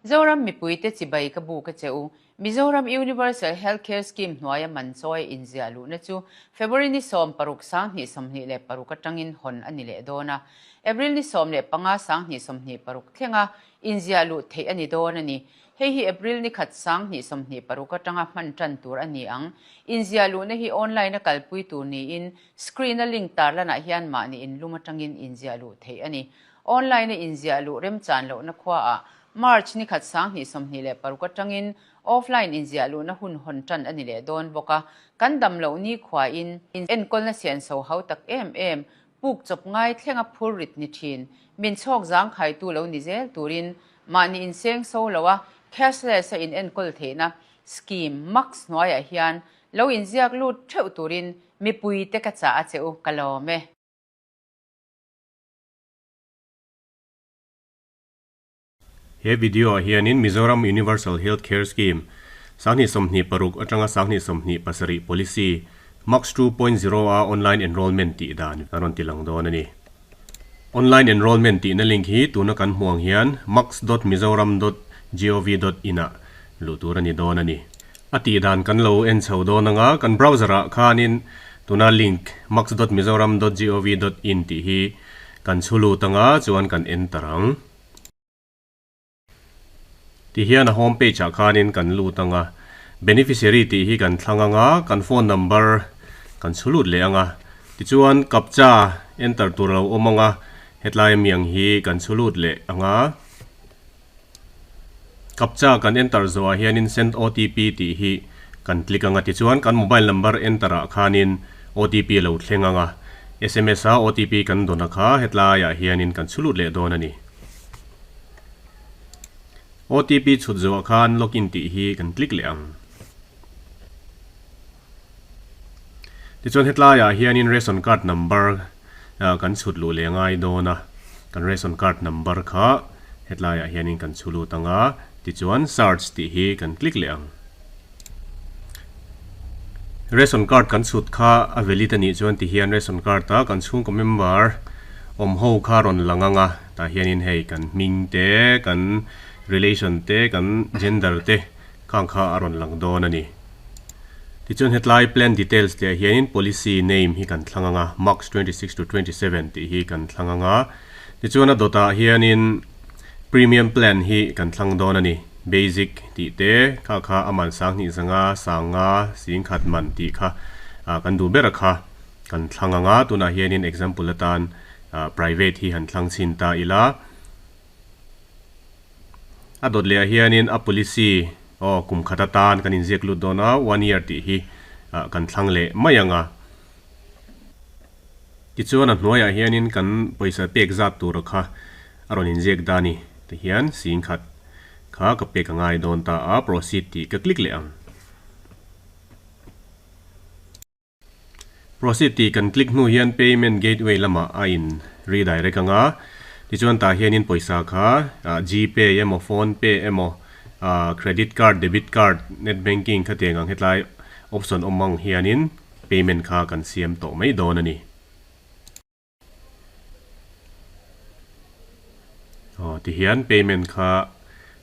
Zoram mipuite chibai ka buk a che u. Mizoram Universal Health Care Scheme hnuaia man chawi inziah luhna chu February ni 16 2026 atangin hawn a ni leh dawn a. April ni 15 2026 thlenga inziah luh theih a ni dawn a ni. Hei hi April ni khat 2026 atanga hman tan tur a ni ang. Inziah luhna hi online a kalpui tur niin screen a link tarlanah hian mahni inlum atangin inziah luh theih a ni. Online a inziah luh remchan lohna khuaah March ni khat 2026 atangin offline inziah luhna hun hawn tan a ni leh dawn bawk a. Kan dam loh ni khuain enkawlna sianso hau tak em em, puk chawp ngai thlenga phur rit ni thin, min chhawk zangkhaitu lo ni zel turin mahni inseng so lo a cashless a inenkawl theihna scheme max hnuaiah hian lo inziak lut theuh turin mipuite ka chah a che u, ka lawm e. He video ah hianin Mizoram Universal Health Care Scheme 2026 atanga 2027 Policy Max 2.0 a online enrollment tih dan a rawn ti lang dawn a ni. Online enrollment tihna link hi tuna kan hmuh ang hian max dot mizoram dot gov dot in ah luh tur a ni dawn a ni. A tih dan kan lo en chho dawn anga kan browser ah khanin tuna link max dot mizoram dot gov dot in tih hi kan chhu lut anga chuan kan enter ang. Ti hian a home page ah khanin kan lut anga beneficiary tih hi kan thlang anga kan phone number kan chhu lut leh anga tichuan captcha enter tur a lo awm anga hetlai ami ang hi kan chhu lut leh anga captcha kan enter zawh ah hianin send otp tih hi kan click anga tichuan kan mobile number enter ah khanin otp a lo thleng anga sms a otp kan dawn a kha hetlai ah hianin kan chhu lut leh dawn a ni. OTP chhut zawh ah khan login tih hi kan click leh ang. Tichuan hetlai ah hianin ration card number kan chhut luh leh ngai dawn a, kan ration card number kha hetlai ah hianin kan chhu lut ang a, tichuan search tih hi kan click leh ang. Ration card kan chhut kha a valid a nih chuan ti hian ration card a kan chhungkaw member awm ho kha rawn lang ang a, tah hianin hei kan hming te, kan relation te, kan gender te khang kha a rawn lang dawn a ni. Tichuan hetlai plan details tih ah hianin policy name hi kan thlang ang a, marks 26 to 27 tih hi kan thlang ang a, tichuan a dawtah hianin premium plan hi kan thlang dawn a ni. Basic tih te kha kha a man 2000 zanga sanga 10,000 man tih kha kan duh ber a kha kan thlang ang a, tunah hianin example atan private hi han thlang chhin ta ila. A dawt leh ah hianin a policy aw kum khat atan kan inziak lut dawn a, one year tih hi kan thlang leh mai ang a. Tichuan a hnuaiah hianin kan pawisa pek zat tur kha a rawn inziak da ni tihian 10,000 kha ka pek a ngai dawn ta a, proceed tih ka click leh ang. Proceed tih kan click hnu hian payment gateway lamah a in redirect ang a, tichuan tah hianin pawisa kha Gpay emaw Phone Pay emaw credit card, debit card, net banking khatiang ang hetlai option awm ang hianin payment kha kan siam tawh mai dawn a ni. Aw tihian payment kha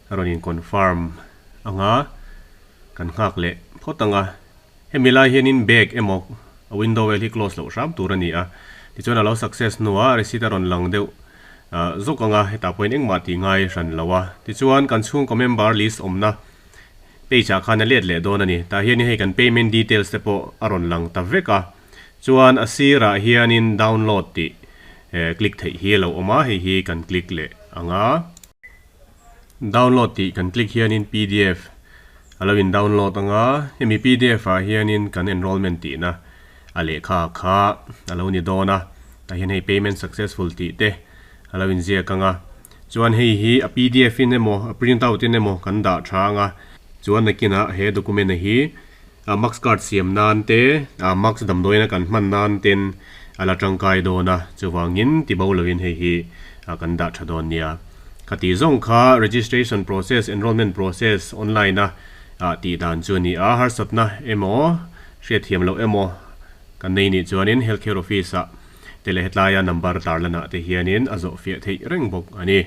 a rawn in confirm ang a, kan nghak leh phawt ang a. Hemi lai hianin bag emaw a window vel hi close loh hram tur a ni a. Tichuan a lo success hnuah receipt a rawn lang deuh zawk ang a, hetah pawhin engmah tih ngai hran lo a. Tichuan kan chhungkaw member list awmna page ah khan a let leh dawn a ni. Tah hianin hei kan payment details te pawh a rawn lang ta vek a. Chuan a sirah hianin download tih click theih hi a lo awm a, hei hi kan click leh ang a. Download tih kan click hianin pdf a lo in download ang a, hemi pdf ah hianin kan enrollment tihna a lehkha kha a lo ni dawn a. Tah hian hei payment successful tih te a lo inziak ang a. Chuan hei hi a pdf in emaw a print out in emaw kan dah tha ang a. Chuan nakinah he document a hi Max card siam nan te, Max damdawiina kan hman nan ten a la tangkai dawn a, chuvangin ti bo lovin hei hi kan dah tha dawn nia. Kha tih zawng kha registration process, enrollment process online a tih dan chu a ni a, harsatna emaw hriatthiam loh emaw kan nei nih chuanin Health Care Office ah te leh hetlaia number tarlanah te hianin a zawhfiah theih reng bawk a ni.